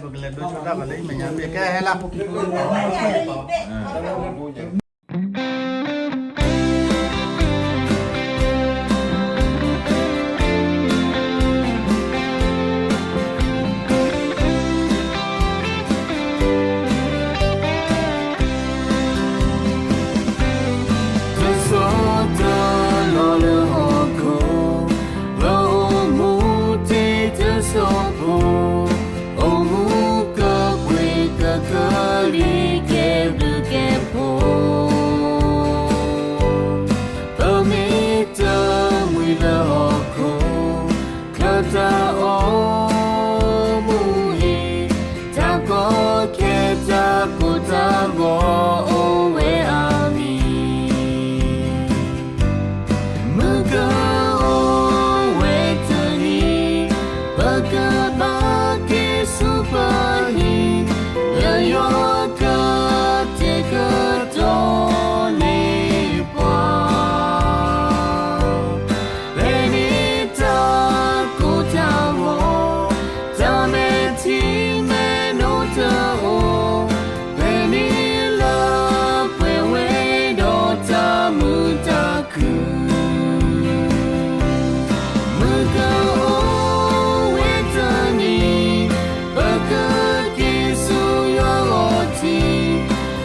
ပကလဲၤဒိဆူၣ်တၢ်ဂီၤလၢအမဲာ်ညါမ့ၢ်ကဲဟဲလၢ တစိၢ်တၢ်လီၢ်လၢဟီၣ်ခိၣ်, လၢအိၣ်မူတ့တစိၢ်ဖိ, အိၣ်မူကပှ့ၤကကလံၤကဲဘျုးကဲဖှိၣ်, ပမ့ၢ်တမှံၤလၢဟီၣ်ခိၣ်, ချၢတၢ်အိၣ်မူအံၤ, တၢ်ကီခဲတၢ်ကိၢ်တၢ်ဂီၤအိၣ်ဝဲအါမံၤ, မုၢ်ကအိၣ်ဝဲတနံၤ, ပကဘၣ်က့ၤဆူပဟံၣ်, လၢယွၤကတဲာ်ကတီၤန့ၢ်ပှၤ ဖဲန့ၣ်တၢ်ကိၢ်တၢ်ဂီၤ, တၢ်မဲာ်ထံမဲာ်နိတအိၣ်, ဖဲန့ၣ်လၢပှဲၤဝဲဒီးတၢ်မုာ်တၢ်ခုၣ်, မုၢ်ကအိၣ်ဝဲတနံၤ, ပကက့ၤဆူယွၤလီၤ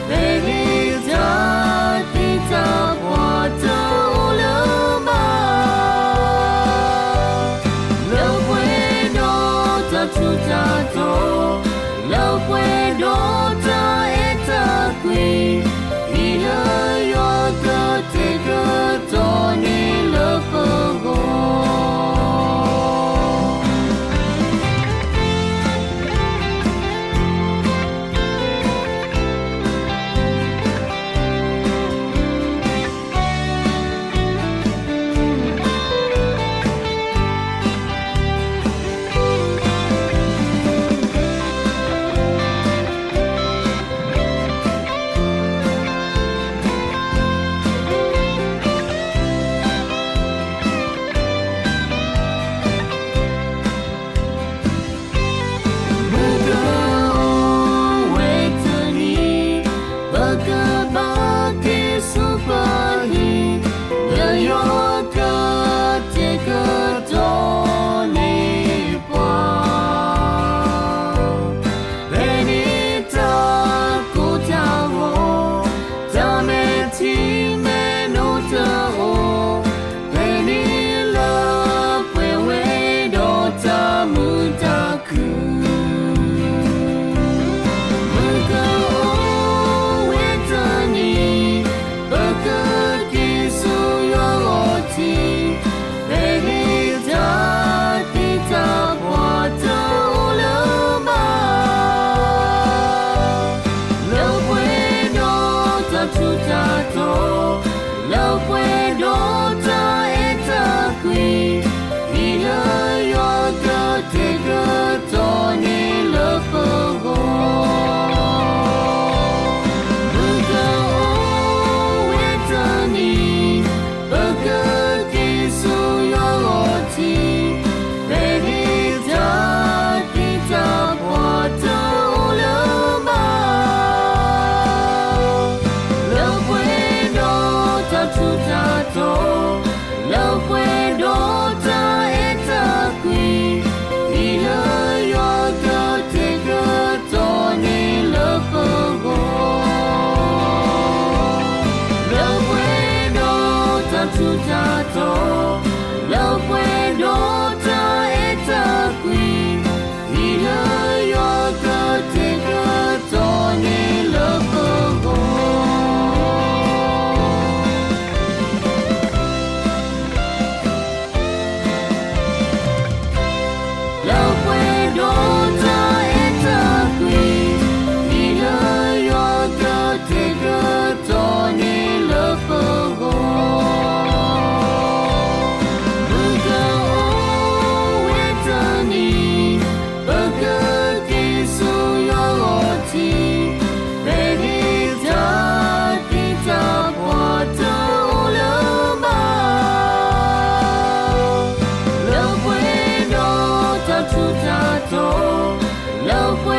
တံၢ်, ဖဲန့ၣ်တၢ်သံတၢ်ပှၢ်တအိၣ်လၢၤဘၣ် လၢပှဲၤဒီးတၢ်ထူးတၢ်တီၤ, လၢပှဲၤဒီးတၢ်အဲၣ်တၢ်ကွံ, ဒ်လၢယွၤကတဲာ်ကတီၤန့ၢ်လၢပဂီၢ်. မုၢ်ကအိၣ်ဝဲတနံၤ, ပကဘၣ်က့ၤဆူပဟံၣ်, လၢယွၤကတဲာ်ကတီၤန့ၢ်ပှၤ ဖဲန့ၣ်တၢ်ကိၢ်တၢ်ဂီၤ, တၢ်မဲာ်ထံမဲာ်နိတအိၣ်, ဖဲန့ၣ်လၢပှဲၤဝဲဒီးတၢ်မုာ်တၢ်ခုၣ်, မုၢ်ကအိၣ်ဝဲတနံၤ, ပကက့ၤဆူယွၤလီၤတံၢ်, ဖဲန့ၣ်တၢ်သံတၢ်ပှၢ်တအိၣ်လၢၤဘၣ် လၢပှဲၤဒီးတၢ်ထူးတၢ်တီၤ, လၢပှဲၤဒီးတၢ်အဲၣ်တၢ်ကွံ, ဒ်လၢယွၤကတဲာ်ကတီၤန့ၢ်လၢပဂီၢ်, မုၢ်ကအိၣ်ဝဲတနံၤ, ပကက့ၤဆူယွၤလီၤတံၢ်, ဖဲန့ၣ်တၢ်သံတၢ်ပှၢ်တအိၣ်လၢၤဘၣ် လၢပှဲၤဒီးတၢ်ထူးတၢ်တီၤ, လၢပှဲၤဒီးတၢ်အဲၣ်တၢ်ကွံ, ဒ်လၢယွၤကတဲာ်ကတီၤန့ၢ်လၢပဂီၢ်, လၢပှဲၤဒီးတၢ်ထူးတၢ်တီၤ, လၢပှဲၤဒီးတၢ်အဲၣ်တၢ်ကွံ, ဒ်လၢယွၤကတဲာ်ကတီၤန့ၢ်လၢပဂီၢ်, လၢပှဲၤဒီးတၢ်အဲၣ်တၢ်ကွံ, ဒ်လၢယွၤကတဲာ်ကတီၤန့ၢ်လၢပဂီၢ်, မုၢ်ကအိၣ်ဝဲတနံၤ, ပကက့ၤဆူယွၤလီၤတံၢ်, ဖဲန့ၣ်တၢ်သံတၢ်ပှၢ်တအိၣ်လၢၤဘၣ် လၢပှဲၤဒီးတၢ်ထူးတၢ်တီၤ, လၢပှဲၤ